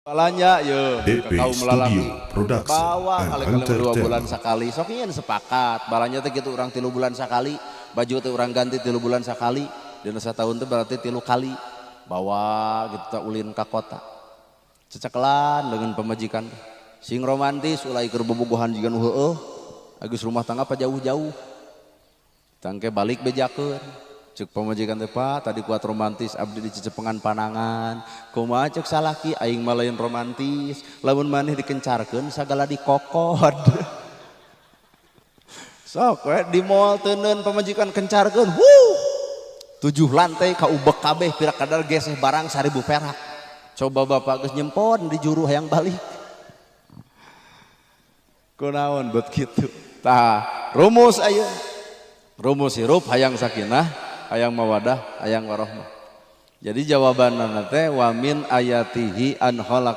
Balanja ye DP ke kaum lalaki. Studio Production Bawa and kali-kali 2 bulan Entertainment. Sekali sok ingin sepakat balanja teh gitu, urang 3 bulan sekali, baju teh urang ganti 3 bulan sekali. Dina setahun teh berarti 3 kali bawa gitu teh ulin ke kota, cecekelan dengan pamajikan sing romantis. Ulah keur bobogohan jiga nu heueuh, agus rumah tangga apa jauh-jauh. Tangke balik bejakeun cek pamajikan teh, "Pak, tadi kuat romantis, abdi dicecepengan panangan." "Kumaha?" cek salaki, "Aing mah lain romantis, lamun maneh dikencarkeun sagala dikokod." Sok we di mall teuneun pamajikan kencarkeun, wuh, tujuh lantai kaubek kabeh, pira kadar geseh barang 1.000 perak. Coba bapak geus nyempon di juru hayang balik, kunaon bet kitu. Tah, rumus ayeuna, rumus hirup hayang sakinah, hayang mawadah, hayang warohmah. Jadi jawaban teh wa min ayatihi an khalaq